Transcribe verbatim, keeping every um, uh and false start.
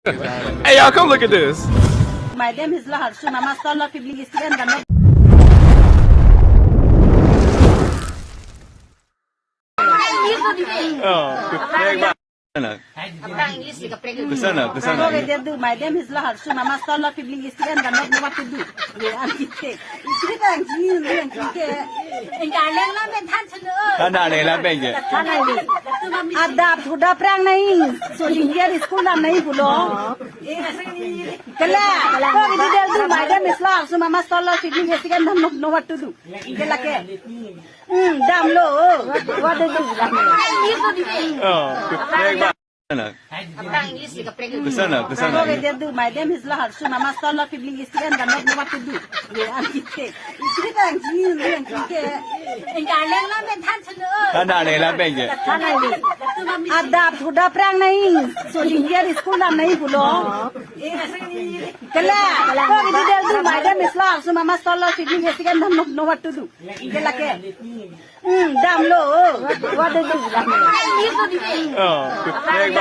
Hey, y'all, come look at this. My name is Laharsu, Mama Stolo, Phibling District, and the Oh, good. Aphrang English li kaprek. Kusana, kusana. Okay, they do. My name is Laharsu, Mama Stolo, Phibling District, and the not know what to do. Yeah, I'm kidding. Kita ang jini, ang kidding. Enggak, leng la men than chalo. Than, than, leng la men je. Than, than. Adap, huda prang nai. So, jingkir school dam nai pulo. Kala, kala. Okay, they do. My name is Laharsu, Mama Stolo, Phibling District, and the not know what to do. Kala ke. Hmm, damlo. What, what to do? Oh, good. Aphrang English li kaprek. Kusana, kusana. Okay, they do. My name is Laharsu, Mama Stolo, Phibling District, and the not know what to do. Yeah, I'm kidding. Kita ang jini, ang kidding. Enggak, leng la men than chalo. Than, than, leng la men je. Than, than. Adap, huda prang nai. So, jingkir school dam nai pulo. Kala, kala. Okay, they do. My name is Laharsu, Mama Stolo, Phibling District, and the not know what to do. Kala ke. Hmm, damlo. What, what to do? Oh, good.